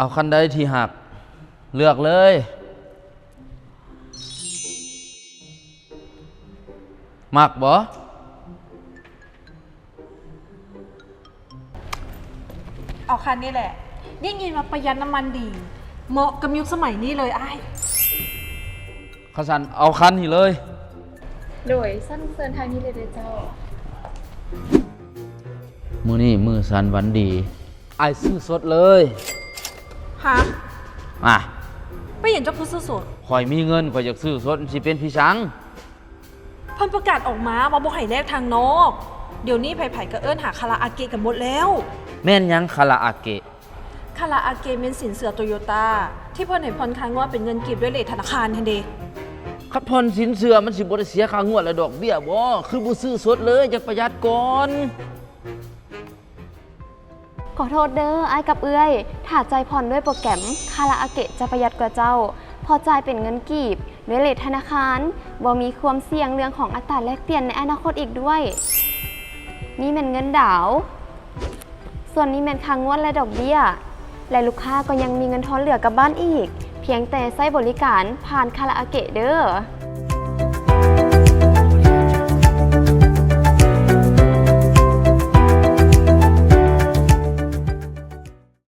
ເອົາຄັນໃດທີ່ຮັກ ເລືອກເລີຍ. ມັກບໍ່? ເອົາຄັນນີ້ແຫຼະ. ໄດ້ຍິນວ່າປະຢັດນ້ຳມັນດີ, ເໝາະກັບຍຸກສະໄໝນີ້ເລີຍອ້າຍ. ຄັນຊັ້ນເອົາຄັນນີ້ເລີຍ. ໂດຍ, ຊັ້ນເຊີນທາງນີ້ເລີຍເດີເຈົ້າ. ມື້ນີ້ມື້ສັນວັນດີ, ອ້າຍຊື້ສົດເລີຍ. ຮະ? ອາ. ເປັນຫຍັງເຈົ້າຄືຊື້ສົດ? ຂ້ອຍມີເງິນ, ຂ້ອຍຢາກຊື້ສົດ, ມັນຊິເປັນພິສັງ? ເພິ່ນປະກາດອອກມາວ່າບໍ່ໃຫ້ແລກທາງນອກ. ດຽວນີ້ໃຜໆກໍເອີ້ນຫາຄາຣາອາເກະກັນໝົດແລ້ວ. ແມ່ນຫຍັງຄາຣາອາເກະ? ຄາຣາອາເກະແມ່ນສິນເຊື່ອໂຕໂຍຕ້າ ທີ່ເພິ່ນໃຫ້ຜ່ອນຄ່າງວດເປັນເງິນກີບດ້ວຍເລດທະນາຄານຫັ້ນເດ. ຄັນຜ່ອນສິນເຊື່ອມັນຊິບໍ່ໄດ້ເສຍຄ່າງວດ ແລະ ດອກເບ້ຍບໍ? ຄືບໍ່ຊື້ສົດເລີຍ, ຢາກປະຢັດກ່ອນ. ຂໍໂທດເດີ ອ້າຍກັບເອື້ອຍ, ຖ້າຈ່າຍຜ່ອນດ້ວຍໂປຣແກຣມ, ຄາຣາອາເກະຈະປະຢັດກວ່າເຈົ້າ, ເພາະຈ່າຍເປັນເງິນກີບ ດ້ວຍເລດທະນາຄານ, ບໍ່ມີຄວາມສ່ຽງເລື່ອງຂອງອັດຕາແລກປ່ຽນໃນອະນາຄົດອີກດ້ວຍ. ນີ້ແມ່ນເງິນດາວ, ສ່ວນນີ້ແມ່ນຄ່າງວດ ແລະ ດອກເບ້ຍ, ແລະ ລູກຄ້າກໍຍັງມີເງິນທອນເຫຼືອກັບບ້ານອີກ, ພຽງແຕ່ໃຊ້ບໍລິການຜ່ານຄາຣາອາເກະເດີ.